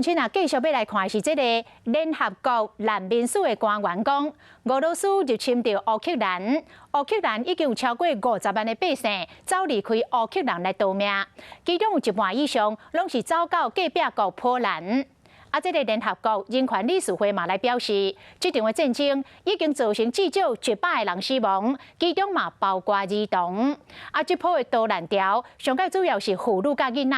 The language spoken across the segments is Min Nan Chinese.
鄉親啊，繼續欲來看的是這個聯合國難民署的官員講，俄羅斯入侵著烏克蘭，烏克蘭已經有超過50萬的百姓走離開烏克蘭來逃命，其中有一半以上攏是走到隔壁國波蘭。啊，這个聯合國人權理事會嘛來表示，這場的戰爭已經造成至少100個人死亡，其中嘛包括兒童。啊，這波的逃難潮，上蓋主要是婦女佮囡仔。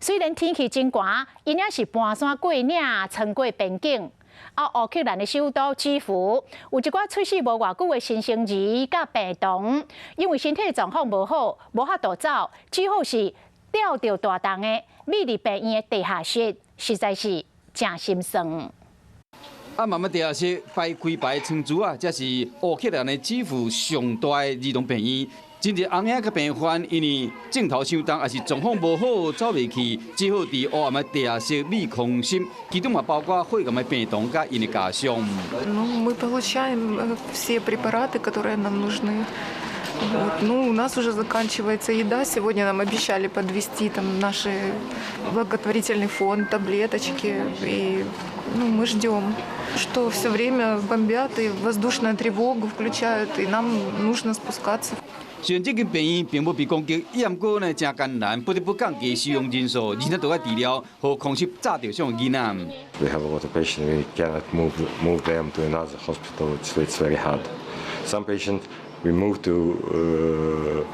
雖然天氣真寒，𪜶也是盤山過嶺，穿過邊境。啊，烏克蘭的首都基輔有一寡出世無偌久的新生兒佮病童，因為身體狀況無好，無法度走，只好是吊著大重的，覕佇病院的地下室，實在是誠心酸。啊，慢慢地下室擺幾排床櫥啊，這是烏克蘭的基輔上大的兒童病院。真濟翁嬰佮病患，因為症頭傷重，抑是狀況無好，走袂去，只好佇黑暗的地下室覕空心。其中嘛包括血癌的病童佮𪜶的家屬。 Ну, мы получаем все препараты, которые нам нужны. Вот. Ну, у нас уже заканчивается еда. Сегодня нам обещали подвезти там наши благотворительный фонд, таблеточки. И, ну, мы ждем, что все время бомбят и воздушную тревогу включают, и нам нужно спускаться. 雖然這間病院並無被攻擊，毋過呢誠艱難，不得不降低收容人數，而且都愛治療，予空襲炸著傷的囡仔。 We have a lot of patients. We cannot move them to another hospital. It's very hard. Some patients we move to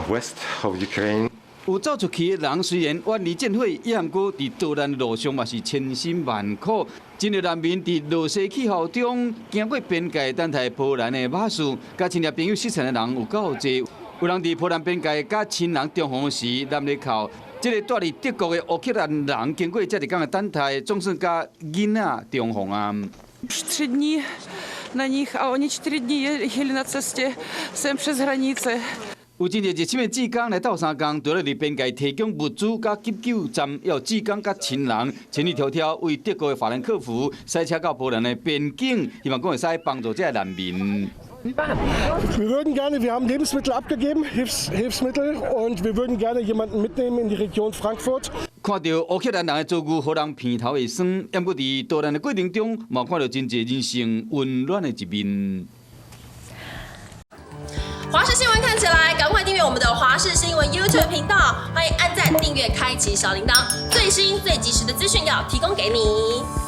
west of Ukraine. 有走出去的人雖然遠離戰火，毋過佇逃難路上嘛是千辛萬苦。真濟難民佇落雪氣候中經過邊界等待波蘭的巴士，佮親戚朋友失散的人有夠濟。有人佇波蘭邊界佮親人重逢時，攬咧哭。這个蹛佇德國的烏克蘭人經過這一工的等待，總算佮囡仔重逢啊！ 3 dny na nich a oni 4 dny jeli na cestě sem přes hranice. 有真濟熱心的志工來鬥相共，除了佇邊界提供物資佮急救站，也有志工佮親人千里迢迢為德國的法蘭克福駛車到波蘭的邊境，希望講會使幫助這个難民。 Wir würden gerne, wir haben Lebensmittel abgegeben, Hilfsmittel, und wir würden gerne jemanden mitnehmen in die Region Frankfurt. 看著烏克蘭人的遭遇，予人鼻頭會酸。毋過佇逃難的過程中，嘛看著真濟人性溫暖的一面。華視新聞看起來，趕快訂閱我們的華視新聞 YouTube 頻道，歡迎按讚、訂閱、開啟小鈴鐺，最新最及時的資訊要提供給你。